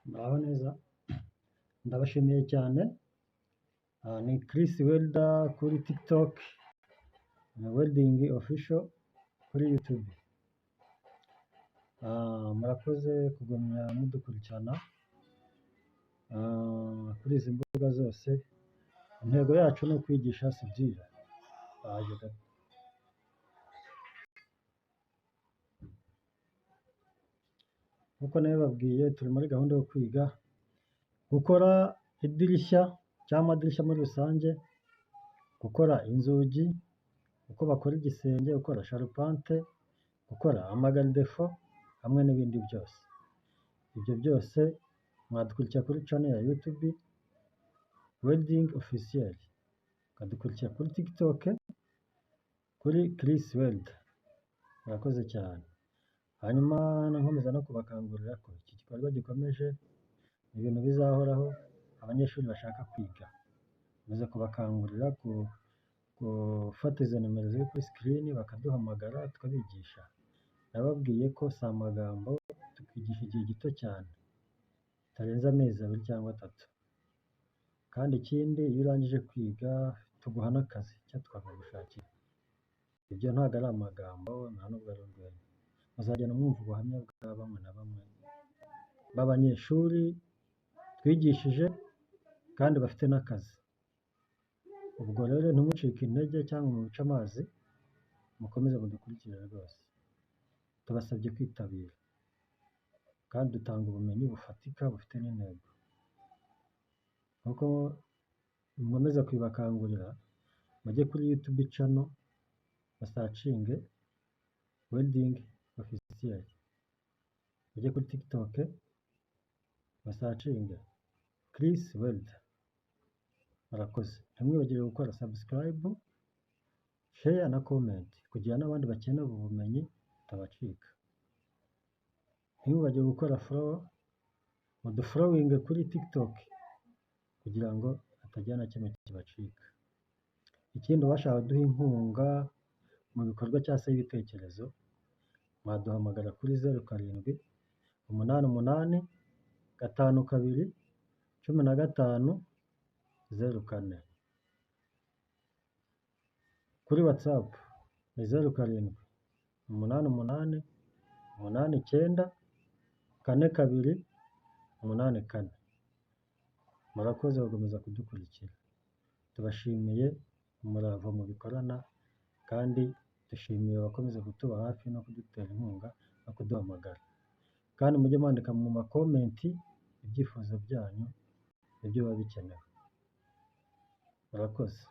Muraho neza, ndabashimiye cyane. Ni Chris Welder kuri TikTok, Welding Official kuri YouTube. Murakoze kugumya mudukurikirana kuri izi mbuga zose. Intego yacu ni ukwigisha soudure. Ndaje gato. Nk'uko nabibabwiye, turi muri gahunda yo kwiga gukora idirishya cyangwa amadirishya muri rusange, gukora inzugi, uko bakora igisenge, gukora sharupante, gukora amagaridefo hamwe n'ibindi byose. Ibyo byose mwadukurikira kuri channel ya YouTube Welding Officiel, mukadukurikira kuri TikTok kuri Chris Welder. Murakoze cyane. Hanyuma nkomeza no kubakangurira ko iki gikorwa gikomeje, ni ibintu bizahoraho, abanyeshuri bashaka kwiga. Nkomeza kubakangurira gufata izo nimero ziri kuri screen bakaduhamagara tukabigisha. Nababwiye ko si amagambo, tukigisha igihe gito cyane, bitarenze amezi 2 cyangwa 3. Kandi ikindi, iyo urangije kwiga tuguha n'akazi cyangwa tukagushakira. Ibyo ntabwo ari amagambo, nta nubwo ari urwenya. Muzagenda mwumva ubuhamya bwa bamwe na bamwe b'abanyeshuri twigishije kandi bafite n'akazi. Ubwo rero ntimucike intege cyangwa mubice amazi, mukomeze mudukurikire rwose. Tubasabye kwitabira kandi dutanga ubumenyi bufatika bufite n'intego. Nk'uko nkomeza kubibakangurira, mujye kuri YouTube channel basearchinge Welding Officiel, mujye kuri TikTok basearchinge Chris Welder. Murakoze. Ntimwibagirwe gukora subscribe, share na comment kugira n'abandi bakeneye ubu bumenyi butabacika. Ntimwibagirwe gukora follow, mudufollowinge kuri TikTok kugira ngo hatagira na kimwe kibacika. Ikindi, uwashaka kuduha inkunga mu bikorwa cyangwa se ibitekerezo, mwaduhamagara kuri 0788521504. Kuri WhatsApp ni 0788894284. Murakoze gukomeza kudukurikira. Tubashimiye umurava mubikorana kandi dushimiye abakomeza kutuba hafi no kudutera inkunga no kuduhamagara. Kandi mujye mwandika mu macomment ibyifuzo byanyu nibyo biba bikenewe. Murakoze.